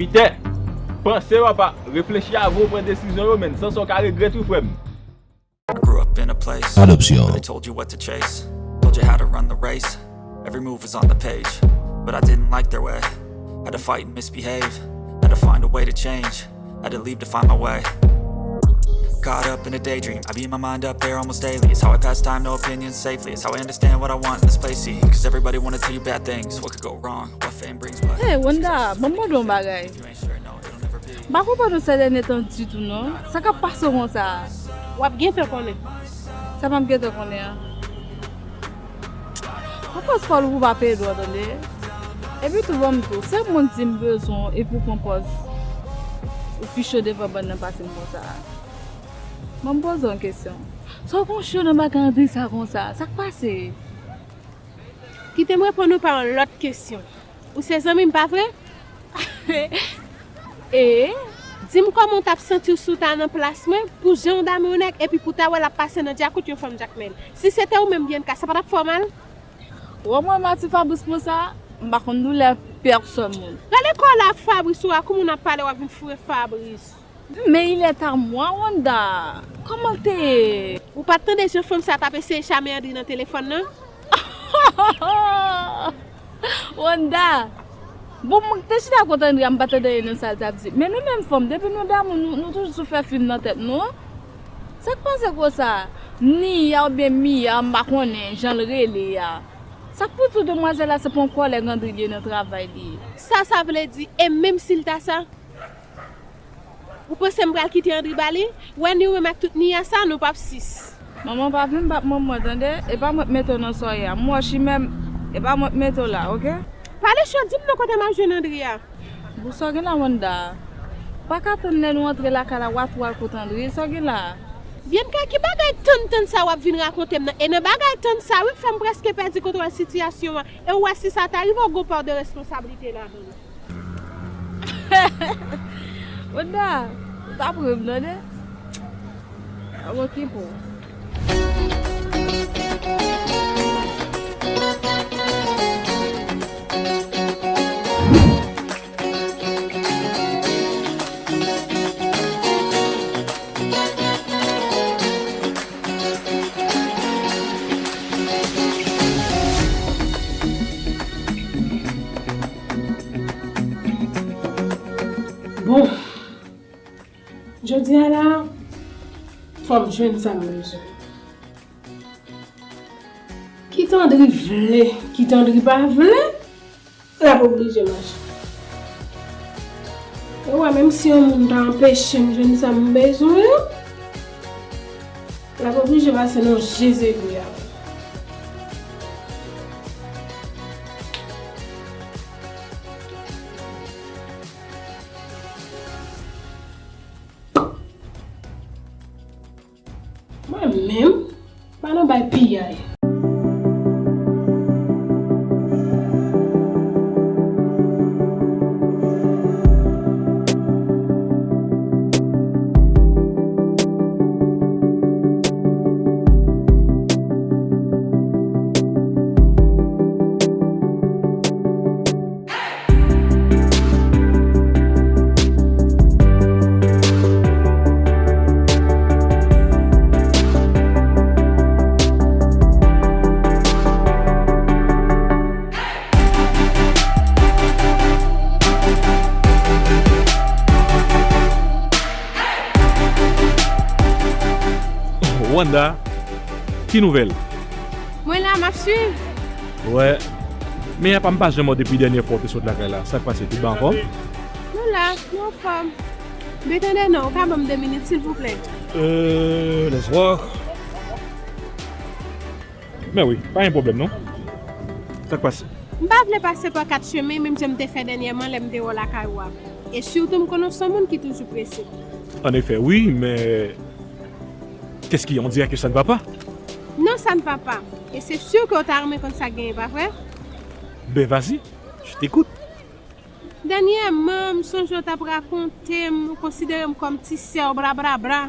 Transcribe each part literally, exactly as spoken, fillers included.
Pete, panse papa, reflechi avan w pran desizyon yo, menn, san sa w ka regrèt wi frè m. I grew up in a place where they told you what to chase, told you how to run the race. Every move was on the page, but I didn't like their way. Had to fight and misbehave, had to find a way to change, had to leave to find my way. Caught up in a daydream, I beat my mind up there almost daily. It's how I pass time, no opinions safely. It's how I understand what I want in this place, see. Cause everybody wanna tell you bad things, what could go wrong? Hey, Wanda, ban m mande w yon bagay. M pa konprann ou sè dènye tan ditou non. Sa k ap pase w konsa? W ap gentan konnen. Sa m ap gentan konnen an? Pran pòz fòl ou pou pa pede w, tande. Epi tou, ban m di w, se moun di m bezwen w epi w pran pòz ou pi cho devan bann nan pase m konsa. Ban m poze w yon kesyon. Sa w gen cho nan bagay Andri sa konsa? Sa k pase? Kite m reponn ou pa yon lòt kesyon. Ou se zanmi m, pa vre? E? Di m kòman w t ap santi w si w ta nan plas mwen, pou jan w dame yon nèg, epi pou w ta wè l ap pase nan djakout yon fanm djakmèl. Si se te ou menm, Bianca, sa pa t ap fè w mal? Ou wè mwen, Mati Fabrice konsa, m pa konn doulè pèsòn moun. Gade kò w la ak Fabrice ou a, kouman w ap pale, w ap vin foure Fabrice. Mais il est à moi, Wanda. Kòman l te ye? Ou pa t tande jan fanm sa t ap eseye chame Andri nan telefòn nan? Wanda! Bon, mwen te chita kote Andri a, m pa tande anyen nan sa l t ap di. Men nou menm fanm, depi nou damou, nou, nou toujou sou fè fim nan tèt nou. Sa k pase konsa? Nia oubyen Mia, m pa konnen jan l rele a. Sa k pou di w demwazèl la se pa yon kòlèg Andri li ye nan travay li ye? Sa sa vle di? E menm si l ta sa? Ou panse m pral kite Andri ba li? Wendy, ou menm ak tout Nia sa, nou p ap sis. Manman, pa vin bat manman, tande? E pa mwen k mete w nan sa w ye a. M wè w chimè m, e pa mwen k mete w la, oke? Pale cho, di m non kote m ap jwenn Andri a. Bon, sa w gen la, Wanda? Pa ka tann lè nou antre lakay la, w a tou al kot Andri, sa w gen la? Bianca, ki bagay tann tann sa w ap vin rakonte m nan? E nan bagay tann sa wi k fè m prèske pèdi kontwòl sitiyasyon an. E w wè si sa ta rive w gon pa w de responsablite ladan l. Wanda, ou t ap ri m, tande? Ap okipe w. Bon, jodi a la, fò m jwenn sa m bezwen. Kit Andri vle, kit Andri pa vle, l ap oblije mache. Ou wè, menm si yon moun ta anpeche m jwenn sa m bezwen an, l ap oblije pase nan je zegwi a. Mwen menm, pa nan bay piyay. Wanda, ki nouvèl? Mwen la, m ap swiv. Wè. Men apa m pa janm wè w depi dènyè fwa w te sot lakay la. Sa k pase? Tout bon anfòm? Nou la, nou anfòm. Men tande non, ou ka ban m de minit, silvouplè? Euh, let's walk. Men wi, pa gen pwoblèm non. Sa k pase? M pa vle pase pa kat chemen, menm jan m te fè dènyèman lè m te wè w lakay ou a. E sitou m konnen w se yon moun ki toujou prese. En effet, oui, mais qu'est-ce qui, on dirait que ça ne va pas? Non, ça ne va pas. Et c'est sûr que w ta renmen konn sa k genyen, pa vre? Ben, vas-y, je t'écoute. Dènyèman, m sonje w t ap rakonte m, ou konsidere m kòm ti sè w, bla, bla, bla.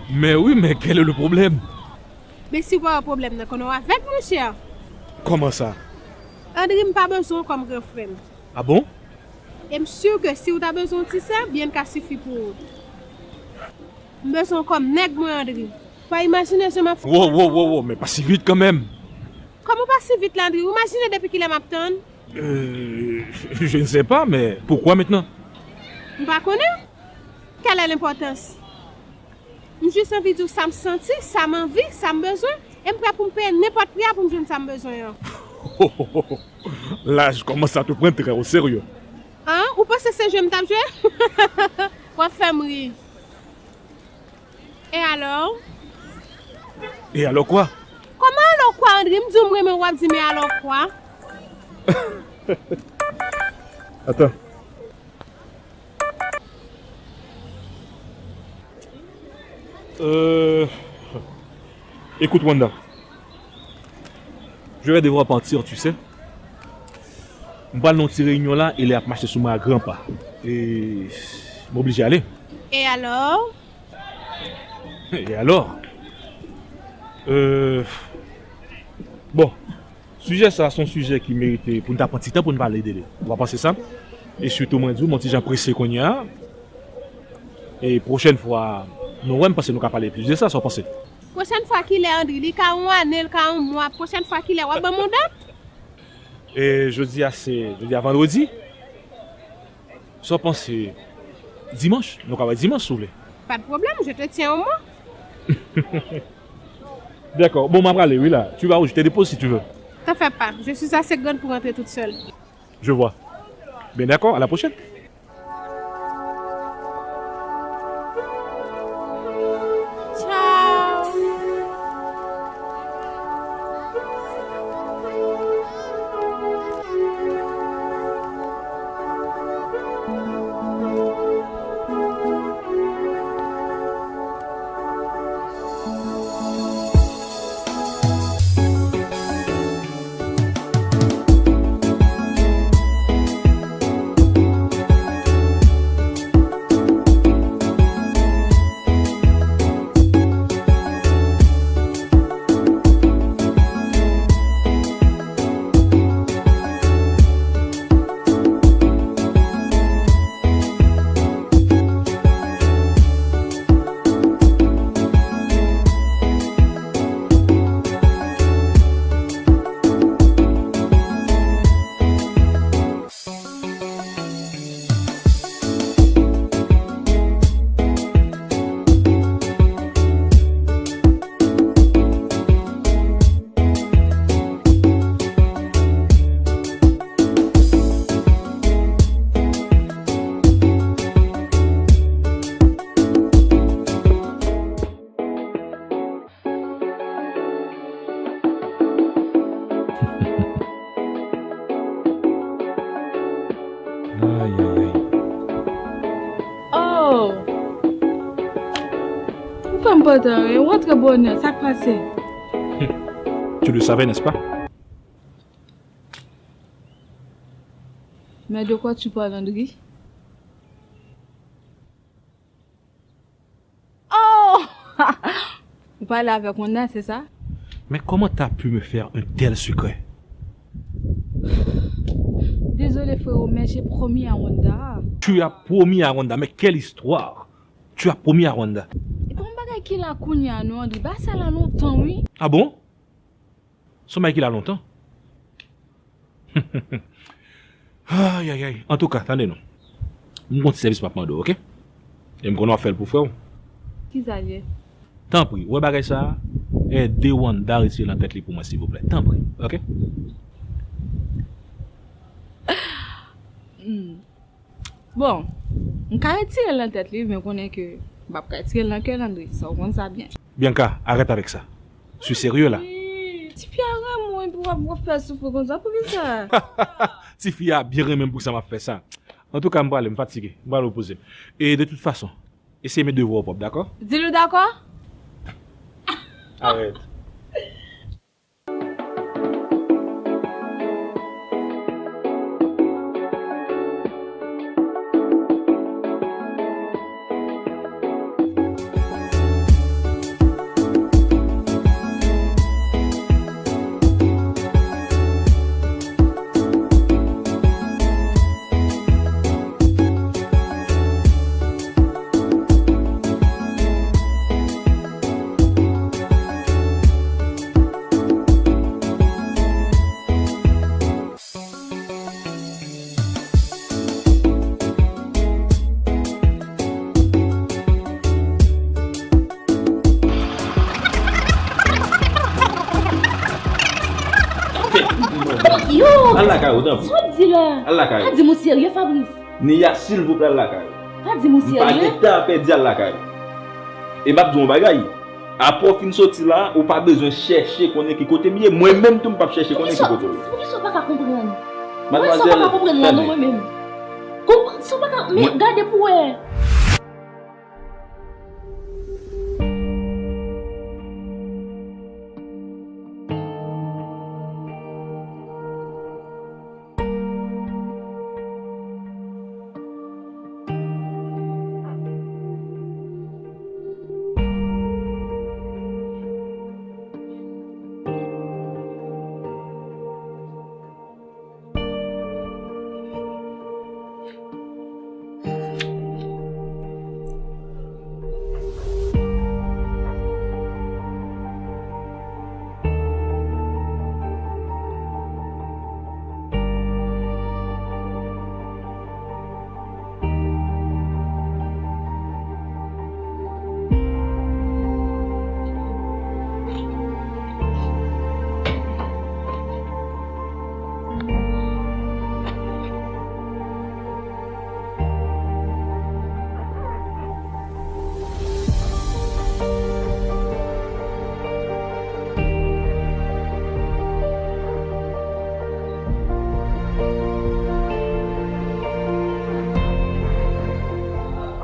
Mais oui, mais quel est le problème? Men si w pa wè pwoblèm nan, konnen w avè m, monchè. Kòman sa? Andri, m pa bezwen w kòm gran frè m. Ah bon? E m si ke si w ta bezwen yon ti sè, Bianca sifi pou ou. M bezwen w kòm nèg mwen, Andry. Pa imajine jan m ap... Wo, wo, wo, wo, men pa si vit kanmenm. Kòman pa si vit la, Andry? Ou imajine depi kilè m ap tann? Euh, je ne sais pas, mais pourquoi maintenant? M pa konnen. Quelle est l'importance? M jis anvi di w sa m santi, sa m anvi, sa m bezwen, e m prè pou m peye nenpòt pri a pou m jwenn sa m bezwen an. Là, je commence à te prendre très au sérieux. An, ou panse se jwe m t ap jwe? W ap fè m ri. E alò? Et alors quoi? Kòman alò kwa, Andry? M di w m renmen w, w ap di m e alò kwa? Attends. Euh, écoute, Wanda. Je vais devoir partir, tu sais. M pral nan yon ti reyinyon la, e lè ap mache sou mwen a gran pa. E m oblije ale. E alò? E alò? Euh, bon, sijè sa a se yon sijè ki merite pou n ta pran ti tan pou n pale de li. Ou pa panse sa? E sitou, mwen di w, m on ti jan prese kounye a. E pwochèn fwa, nou wè, m panse nou ka pale plis de sa. Sa w panse? Pwochèn fwa kilè, Andry? Li ka yon ane, li ka yon mwa. Pwochèn fwa kilè? W ap ban m yon dat? E jodi a se, jodi a vandredi. Sa w panse dimanch? Nou ka wè dimanch, si w vle. Pas de problème, je te tiens au mot. D'accord. Bon, m ap prale, wi, la. Tu vas où? Je te dépose si tu veux. T'en fais pas, je suis assez grande pour rentrer toute seule. Je vois. Bien, d'accord, à la prochaine. Ciao. Ay, ay, ay. Oh! Ou fè m pantan, wi. Ou antre bonè, sa k pase? Tu le savais, n'est-ce pas? Mais de quoi tu parles, Andry? Oh! Ou pale avèk Wanda, se sa? Mais comment t'as pu me faire un tel secret? Désolé, frérot, mais j'ai promis à Wanda. Tu as promis à Wanda, mais quelle histoire? Tu as promis à Wanda. E pa yon bagay ki la kounye a, non, Andry. Bagay sa la lontan, wi. Ah bon? Se yon bagay ki la lontan. Ay, ay, ay. Antouka, tande non. M gon ti sèvis m ap mande w, oke? E m konnen w ap fè l pou frè w. Kisa l ye? Tanpri, ou wè bagay sa a? Ede Wanda retire l nan tèt li pou mwen, silvouplè. Tanpri, oke? Hmm. Bon, m ka retire l nan tèt li, men konnen ke m p ap ka retire l nan kè l, Andry. Sa w konn sa byen. Bianca, arrête avec ça. Tu es sérieux là? Wi, tifi a renmen w epi w ap, w ap fè l soufri konsa. Poukisa? Tifi a byen renmen m pou sa m ap fè sa. Antouka, m prale, m fatige. M prale repoze m. E de tout fason, eseye met devwa w pwòp, dakò? Di l ou dakò? Arrête. Al lakay ou, tanpri. Sa w ap di la? Al lakay ou. Pa di m ou serye, Fabrice. Niya, silvouplè, al lakay ou. Pa di m ou serye. M pa gen tan a pèdi, al lakay ou. E m ap di w yon bagay. Apre w fin soti la, ou pa bezwen chèche konnen ki kote m ye. Mwen menm tou, m p ap chèche konnen ki kote w ye. Poukisa w pa ka konprann? Mwen sa pa ka konprann la non, mwen menm. Konprann, sa w pa ka, men gade pou wè.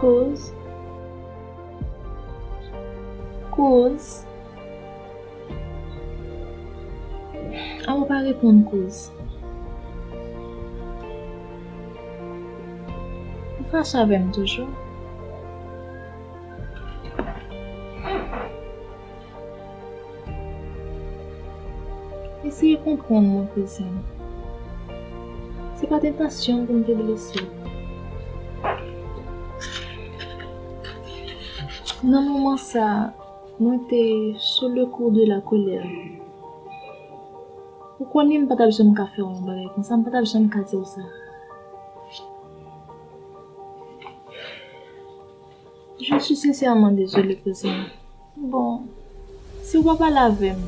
Kouz. Kouz. Awa w pa reponn, Kouz. Ou fache avè m toujou? Eseye konprann mwen, kouzin. Se pa t entansyon m pou m te blese w. Nan moman sa a, mwen te sous le coup de la colère. Ou konnen m pa t ap janm ka fè w yon bagay konsa, m pa t ap janm ka di w sa. Je suis sincèrement désolée, kouzin. Bon, si w pa pale avè m,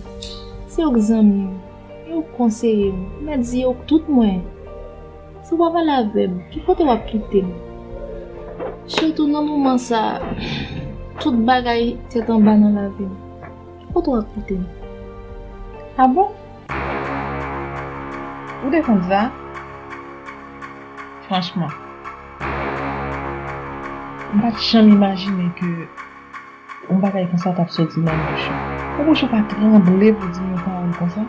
se ou k zanmi m, e ou k konseye m, mèt di e ou k tout mwen. Si w pa pale avè m, ki kote w ap kite m? Sitou nan moman sa a, tout bagay tèt anba nan lavi m. Ki kote w ap kite m? A bon? Ou te konn sa? Franchman, m pa t janm imajine ke yon bagay konsa t ap soti nan bouch ou. Ou bouch ou pa tranble pou di m yon pawòl konsa?